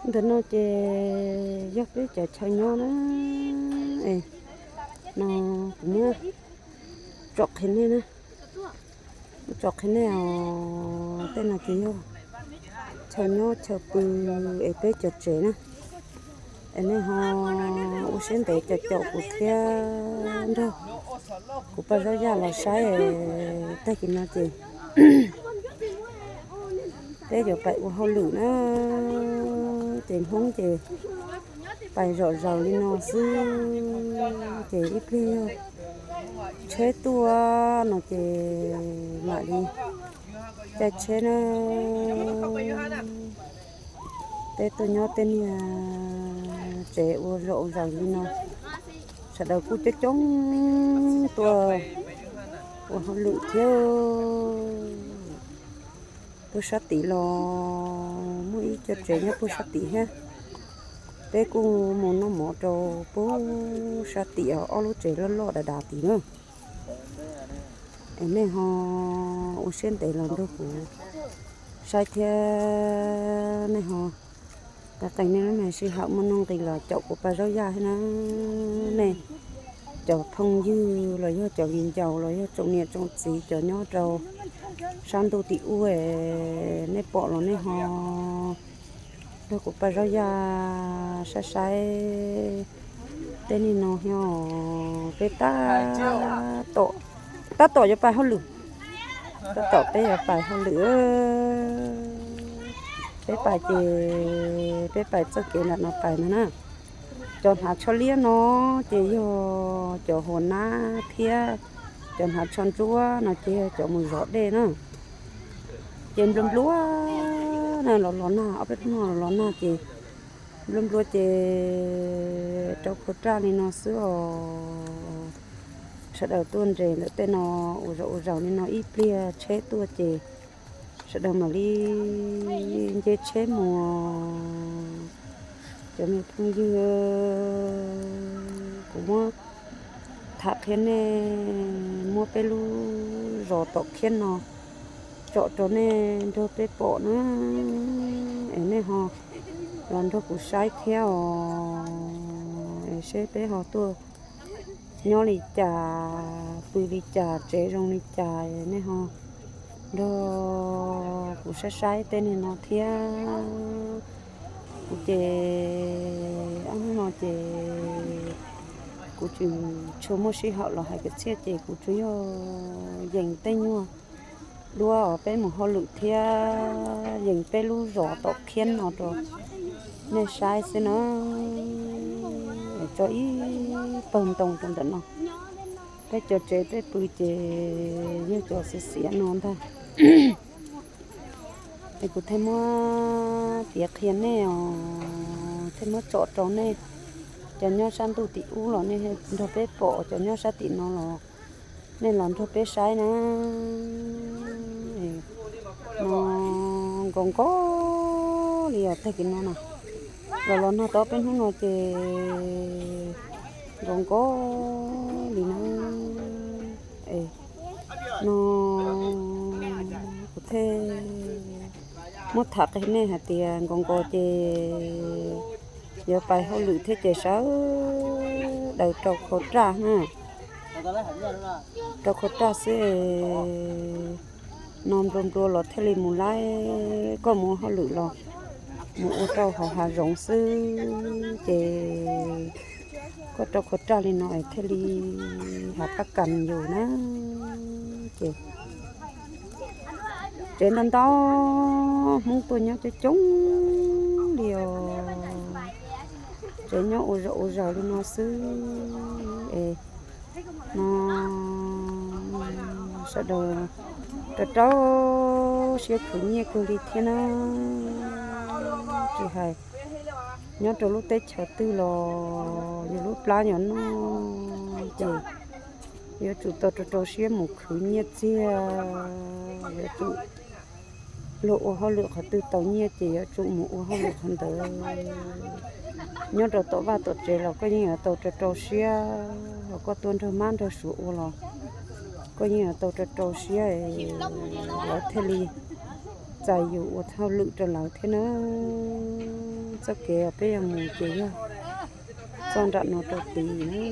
Ntawm no ces yog peb cov chaw nyob na. Es no kuv muab tsom qhia nej na, muab tsom qhia nej os. Tej no ces yog chaw nyob chaw pw es peb cov tsev na. Es nej ho ua siab ntev caum caum kuv thiab nrog kuv Paj Zaub Yaj los saib. Tag kis no ces peb yuav pais ua hauj lwm na. Ces Hmoob ces pais zom zaws li no xwb. Ces ib pliag yog tsheb tuaj no ces mam li caij tsheb na. Peb tuaj nyob tej niag tsev ua zom zaws li no, sawv daws kuj coob coob tuaj ua hauj lwm thiab. Puag sab tim los muaj ib co tsev nyob puag sab tim thiab. Peb kuj mus noj mov rau puag sab tim os, ob lub tsev loj loj dav dav tid na. Es nej ho ua siab ntev los nrog kuv saib thiab nej ho qee qee nej lub me sij hawm muaj nuj nqis los caum kuv Paj Zaub Yaj thiab na. Nej cov phooj ywg los yog cov viv ncaus los yog tsoom niam tsoom txiv cov nyob rau sab ntuj tim ub, nej pom los nej ho nrog kuv Paj Zaub Yaj saib saib tej niag no thiab. Peb tab tom, tab tom yuav pais hauj lwm, tab tom peb yuav pais hauj lwm. Peb pais ces peb pais txoj kev nram no pais no na. Cov hnav tsho liab no ces yog cov hua nab thiab, cov hnav tsho ntsuab no ces yog cov mus zov dej na. Ces nplua nplua na, los los nag, ob peb hnub no los los nag ces nplua nplua ces rau khau raj li no xwb os. Sawv daws tuaj nres ntawm tej no ua zaus ua zaus li no, ib pliag tsheb tuaj ces sawv daws mam li nce tsheb mus. Cov me phooj ywg, kuv muab tham qhia nej, muab peb lub zos tom khiab no tsom rau nej nrog peb pom na. Es nej ho los nrog kuv saib thiab os, es seb peb ho tuaj nyob li cas, pw li cas, tsev zoo li cas, nej ho nrog kuv saib saib tej niag no thiab. Kuv ces ob hnub no ces kuv tsis tshua muaj sij hawm los hais kwv txhiaj ces kuv tsuas yog yees tej nyuag duab os, peb mus hauj lwm thiab yees peb lub zos tom khiab no rau nej saib xwb na. Tso ib pawg ntoo rau ntawm no. Peb cov tsev peb pw ces yog cov xiav xiav no ntag. Es kuv thiaj muab piav qhia nej os, thiaj muab tsom rau nej. Cov nyob sab ntuj tim ub los nej nrog peb pom, cov nyob sab tim no los nej los nrog peb saib na. No nkaus nkaus li os, tag kis no na, los los nag tau peb hnub no ces nkaus nkaus li na. No kuv thiaj muab tham qhia nej hais tias nkaus nkaus ces yuav pais hauj lwm thiab ces sawv daws rau khau raj na, rau khau raj xwb. No nplua nplua los thiaj li mus laib, koj mus ua hauj lwm los mus ua rau hauv hav zoov xwb ces koj rau khau raj li no es thiaj li hav paj kas yus na. Ces tsev ntau ntau, Hmoob tuaj nyob coob coob li os. Tsev nyob ua zaus ua zaus li no xwb es no sawv daws rau rau siab khwv nyiaj kawg li thiab na. Tsis hais nyob rau lub teb chaws twg los yus lub plab yog noj ces yuav tsum tau rau rau siab mus khwv nyiaj txiag, yuav tsum luag ua hauj lwm qhov twg tau nyiaj ces yuav tsum mus ua hauj lwm qhov ntawd. Nyob rau tom vaj tom tsev los koj yeej yuav tau rau rau siab, los koj tuaj nrog mab nrog suav ua los koj yeej yuav tau rau rau siab, lawv thiaj li txais yus ua hauj lwm rau lawv thiab na. Txoj kev peb yuav mus ces yog txoj nram no rau tid na.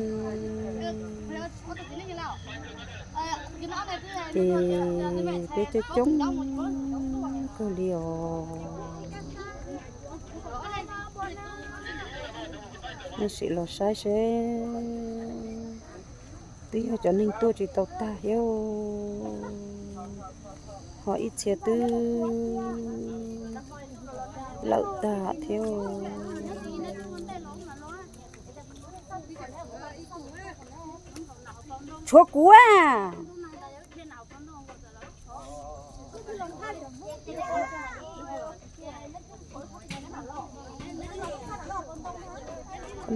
Ces peb coob coob kawg li os. Nej sim los saib seb twb yog cov neeg tuaj tsis tau tag thiab, ho ib txhia twb lawm tag thiab. Tshuav kuv a.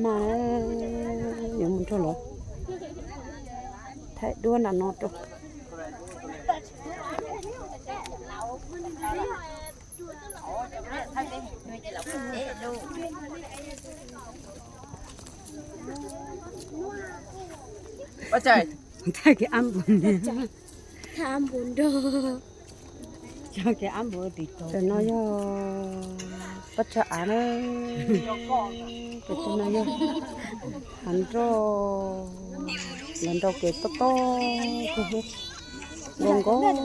Mas yuav mus nrog lawv thaij duab nram no rau. Thaij kev ab npus, cov kev ab npus tim tod. Cov no yog pab tsag av na, cov no yog hav nroj, lawv nrau kev tob tob kawg thiab, zoo nkauj li os.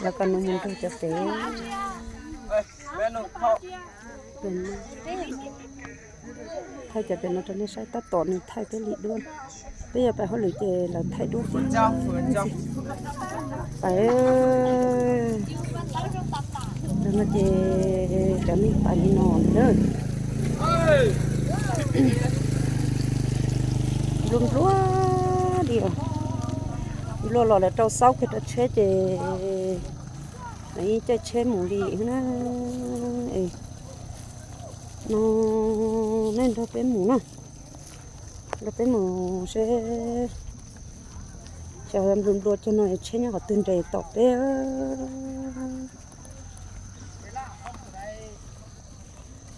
Lawv kom nws mus nrog cov pem, thaij cov pem no rau nej saib, tab tom nws thaij peb li duab. Peb yuav pem hauj lwm ces lawv thaij duab xwb. Pais, no ces cov neeg pais li no na. Nplua nplua li os. Nplua los lawv rau xaub kiag rau tsheb ces lawv yeej caij tsheb mus li na. No, nej nrog peb mus na, nrog peb mus seb, xyov nplua nplua cag no tsheb nyob qhov twg nres tom peb.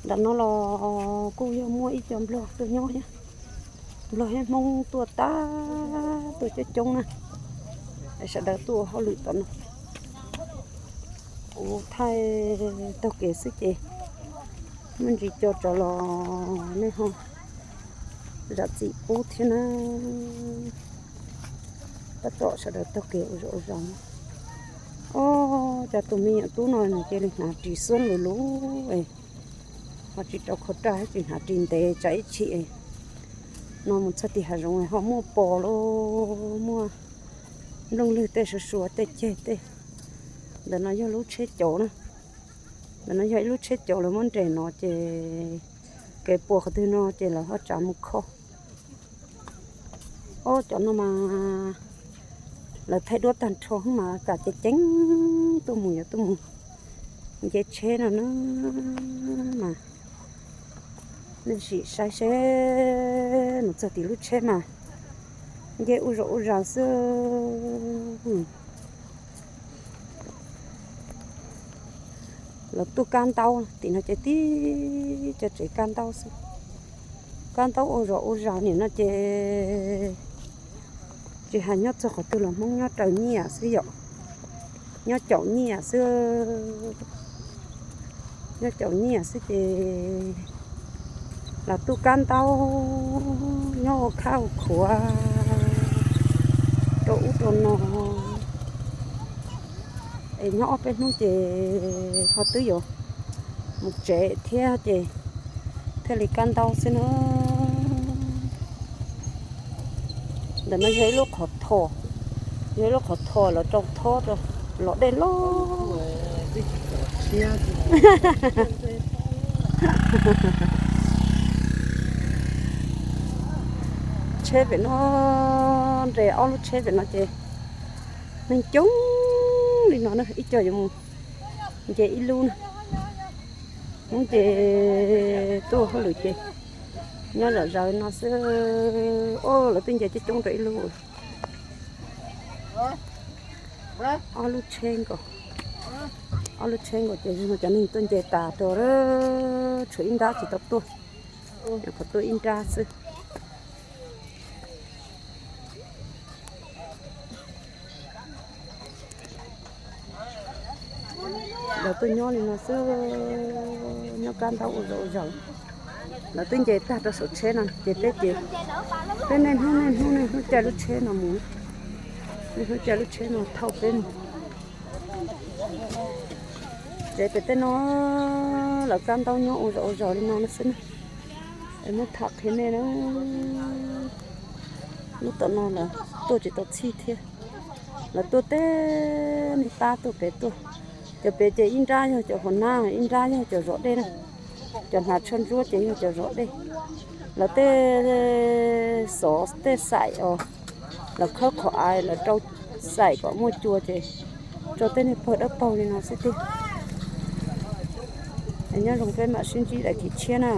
Nram no los kuj yog muaj ib co nplog tuaj nyob thiab. Nplog thiab Hmoob tuaj tag, tuaj coob coob na. Sawv daws tuaj ua hauj lwm tom no. Kuv thaij taug kev xwb ces muaj ntsis co rov los nej ho zam txim pub thiab na. Tab tom sawv daws taug kev ua zom ua zos. Ob, cas tus me nyuam tub no nws cia li hnav ris xub lus lus, ho tsis rau khau raj thiab tsis hnav ris ntev tsa ib chim. No mus txog tim hav zoov ho muaj pos los muaj nplooj lwg tej suav suav tej ceg tej. Ntawm no yog lub tsheb caum na. Ntawm no yog ib lub tsheb caum lawv muab nres no ces kev puas qhov twg no ces lawv ho tsav mus kho. Ob, cov no mas lawv thaij duab tag nrho mas kam ceev ceev tuaj mus yuav tuaj mus nce tsheb no na. Mas nej sim saib seb mus txog tim lub tsheb mas nce ua zom ua zaws xwb. Lawv tuaj kab ntaub, tim no ces tib co tsev kab ntaub xwb. Kab ntaub ua zom ua zaws nim no ces tsis hais nyob txog qhov twg los Hmoob nyob raws nyiaj xwb yom. Nyob caum nyiaj xwb. Nyob caum nyiaj xwb ces los tuaj kab ntaub nyob ua khab ua khuav rau ub rau no. Es nyob ob peb hnub ces ho twb yuav mus tsev thiab ces thiaj li kab ntaub xwb na. Ntawm no yog ib lub qhov thom, yog ib lub qhov thom lawv rau thob rau los dej loj. Tsheb pem no, nres ob lub tsheb pem no ces neeg coob li no na, ib co yuav mus nce ib lub na. Hmoob ces tuaj hauj lwm ces nyob zom zaws no xwb. Ob, lawv twb nce coob coob rau ib lub. Ob lub tsheb nkaus, ob lub tsheb nkaus ces cov neeg tuaj nce tas rau, tshuav ib nrab tsis tau tuaj. Nyuam qhuav tuaj ib nrab xwb. Lawv tuaj nyob li no xwb, nyob kab ntaub ua zom ua zaws. Lawv twb nce tag rau saum tsheb no ces peb ces, peb niaj hnub niaj hnub niaj hnub caij lub tsheb no mus, niaj hnub caij lub tsheb no thauj peb mus. Tsev pem tej no lawv kab ntaub nyob ua zom ua zaws li no xwb na. Es muab tham qhia nej na, lub tom no lawv tuaj tsis tau txhij thiab. Lawv tuaj teb npab tuaj pem tuaj. Cov pem ces ib nrab yog cov hauv nab, ib nrab yog cov zov dej na. Cov hnav tsho ntsuab ces yog cov zov dej. Lawv tej xov tej xaim os, lawv khawb qhov av lawv rau xaim kom muaj cua ces rau tej niag pawg dawb paug li no xwb tiag. Nyob zoo peb mam sib ntsib daim kiv tshiab na.